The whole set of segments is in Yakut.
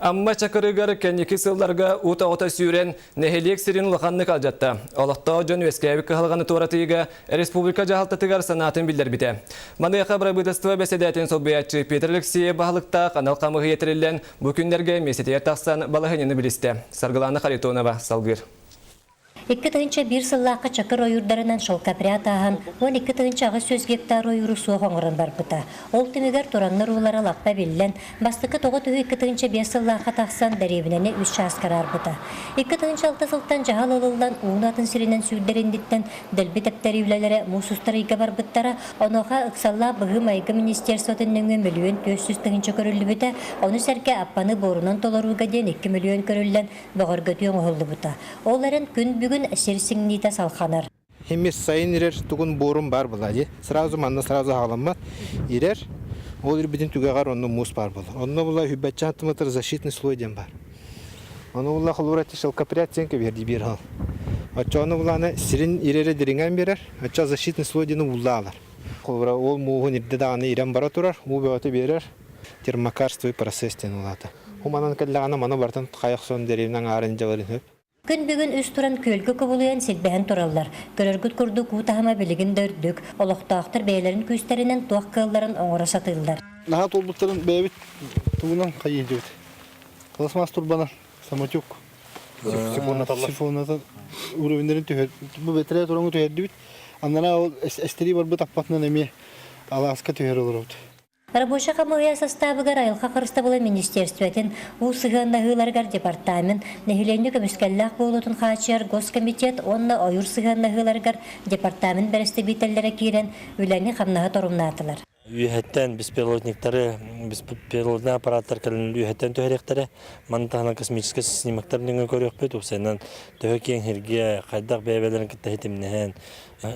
Амма Чакырыгар кэнники сылларга ут оҕото сүүрэн, нэһилиэк сирин улаханнык алдьатта. Олохтоох дьон үөскээбит кыһалҕаны туоратыыга республика дьаһалтатыгар санаатын биллэрбитэ. Маныаха бырабыыталыстыба бэсэдээтин солбуйааччы Петр Алексеев баһылыктаах анал хамыыһыйа тэриллэн, бу күннэргэ миэстэтигэр тахсан балаһыанньаны билистэ. Саргылаана Харитонова салгыыр. 2001 сыллаахха Чакыр ойуурдарынан шелкопряд ааһан, 12 800 гектар ойууру суох оҥорон барбыта. Ол түмүгэр тураннар уулара лаппа биллэн, бастакы тоҕо түһүү 2005 сыллаахха тахсан, дэриэбинэни үс чааска араарбыта. 2006 сылтан дьаһал ылыллан, ууну атын сиринэн сүүрдэринниттэн дэлби тэптэрии үлэлэрэ муус устар ыйга барбыттара. Онуоха ыксаллаах быһыы-майгы министерствотын нөҥүө 1 400 000 көрүллүбүтэ, ону сэргэ аппаны буорунан толорууга диэн 2 мөлүйүөн көрүллэн, бөҕөргөтүү оҥоһуллубута. Ол эрэн күн бүгүн сир сиҥниитэ салханар. Химис сайын ирэр тугун буорун бар була дии. Сразу манна сразу хаҕаламмат. Ирэр. Ол ирбитин түгэҕэр онно муус бар буолар. Онно була хүббэччэ сантиметр защитный слой диэн бар. Ону була холура шелкопряд диэн кэбиһэр дии биир хал. Оччоҕуна булааны сирин ирэрэ дириҥэн биэрэр. Оччо защитный слой диэни ууллаалар. Холура ол мууһун ирдэ даҕаны ирэн бара турар, уу бөҕөтө биэрэр. Термокарстовый процесс диэн улаата. Хуманан кэллэҕинэ маны барытын хайа охсон дэриэбинэ аҥаарын дьаларын сөп. Күн бүгүн үс туран күөлгэ кубулуйан силбэһэн тураллар. Көрөргүт курдук уу таһыма билигин да үрдүк. Олохтоохтор бэйэлэрин күүстэринэн туох кыалларын оҥоро сатыыллар. Наһаа туолбуттарын бэйэбит тугунан хайыйдыбыт. Пластмасс турбанан самотек сифоннатан уровеннарын түһэр бу бэтэрээ тураҥы түһэрдибит. Анараа ол эстэрии барбыт аппатынан эмиэ алааска түһэр олоробут. Рабочай хамыыһыйа састаабыгар Айылҕа харыстабыла министиэристибэтин уу сыһыаннаһыыларыгар департамент, нэһилиэнньэ көмүскэллээх буолуутун хааччыйар госкомитет уонна ойуур сыһыаннаһыыларыгар департамент бэрэстэбиитэллэрэ киирэн үлэни-хамнаһы торумнаатылар. Үөһэттэн беспилотниктары, беспилотный аппараттар кэлэн үөһэттэн түһэриэхтэрэ. Маны таһынан космическай снимоктар нөҥүө көрүөхпүт. Уопсайынан төһө киэҥ сиргэ, хайдах бэйэ-бэйэлэрин кытта ситимнэһэн,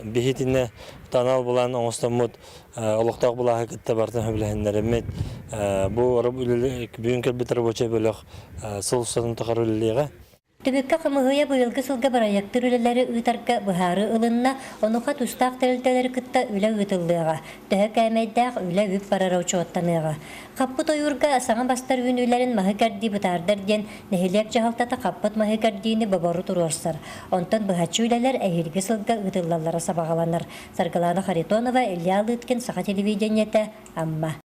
биһитинэ анал былаан оҥостоммут олохтоох былааһы кытта барытын сөбүлэһиннэриммит. Бу бүгүн кэлбит рабочай бөлөх сыл устатын тухары үлэлиэҕэ. Түмүккэ хамыыһыйа быйылгы сылга бырайыактыыр үлэлэри ыытарга быһаарыы ылынна, онуоха тустаах тэрилтэлэри кытта үлэ ыытыллыаҕа, төһө кээмэйдээх үлэ үп барара учуоттаныаҕа. Хаппыт ойуурга саҥа бастар үүнүүлэрин маһы кэрдии бытаардар диэн нэһилиэк дьаһалтата хаппыт маһы кэрдиини бобору туруорсар. Онтон быһаччы үлэлэр эһиилги сылга ыытыллаллара сабаҕаланар. Саргылаана Харитонова, Илья Лыткин, Саха телевидениетэ, Амма.